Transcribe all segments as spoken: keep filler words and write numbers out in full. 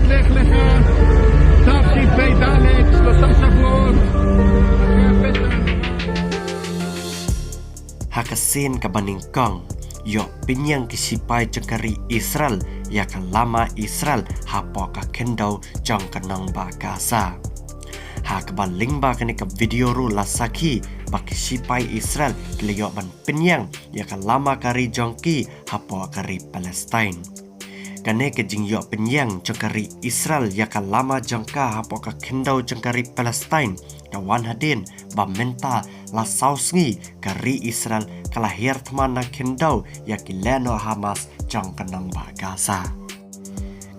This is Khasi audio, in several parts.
לך לך, תשפ"ד, שלושה שבועות אחרי הפסח. Ha ka sien kaba nyngkong, ïoh pynïeng ki shipai jong ka ri Israel ïa ka lama Israel hapoh ka khyndew jong ka nongbah Gaza. Ha kaba lyngba kane ka video ruh la sakhi ba ki shipai Israel ki la ïoh ban pynïeng ïa ka lama ka ri jong ki hapoh ka ri Palestine. Kane ka jingïoh pynïeng jong ka ri Israel ïa ka lama jong ka hapoh ka khyndew jong ka ri Palestine ka wan hadien ba mynta la saw sngi ka ri Israel ka la hiar thma na khyndew ïa ki lehnoh Hamas jong ka nongbah Gaza.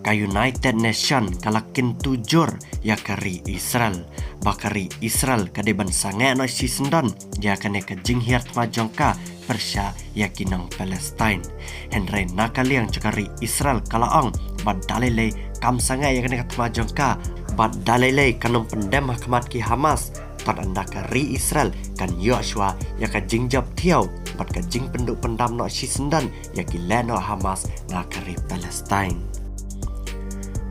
Ka United Nation ka la kyntu jur ïa ka ri Israel ba ka ri Israel ka dei ban sangeh noh shisyndon ïa kane ka jinghiar thma jong ka pyrshah ïa ki nong Palestine. Hynrei na ka liang jong ka ri Israel ka la ong ba da lei lei kam sangeh ïa kane ka thma jong ka, bad da lei lei kan ym pyndem ha khmat ki Hamas, tad ynda ka ri Israel kan ïoh shuwa ïa ka jingjop thiaw bad ka jingpynduh pyndam noh shisyndon ïa ki lehnoh Hamas na ka ri Palestine.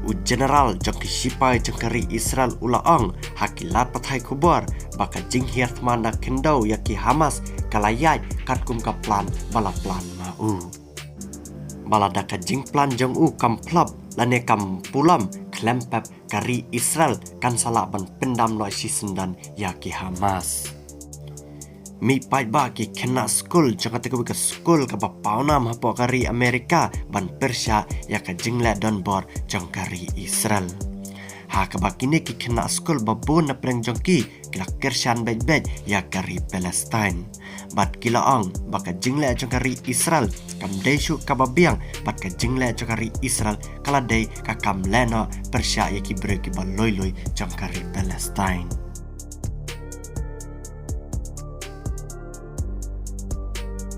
U general jong ki shipai jong ka ri Israel u la ong ha ki lad pathai khubor ba ka jinghiar thma na khyndew ïa ki Hamas ka la ïaid katkum ka plan ba la plan ma u. Ba lada ka jingplan jong u kam phlop lane kam pulom, khlem pep ka ri Israel kan sa lah ban pyndam noh shisyndon ïa ki Hamas. Mih paidbah, ki khynnah skul jong kata kawei ka skul kaba pawnam hapoh ka ri Amerika ban pyrshah ïa ka jingleh donbor jong ka ri Israel. Ha kaba kine ki khynnah skul ba bun na pdeng jong ki ki la kyrshan beit beit ïa ka ri Palestine. Bad ki la ong ba ka jingleh jong ka ri Israel kam dei shuh kaba biang, bad ka jingleh jong ka ri Israel ka la dei ka kam lehnoh pyrshah ïa ki briew kiba lui lui jong ka ri Palestine.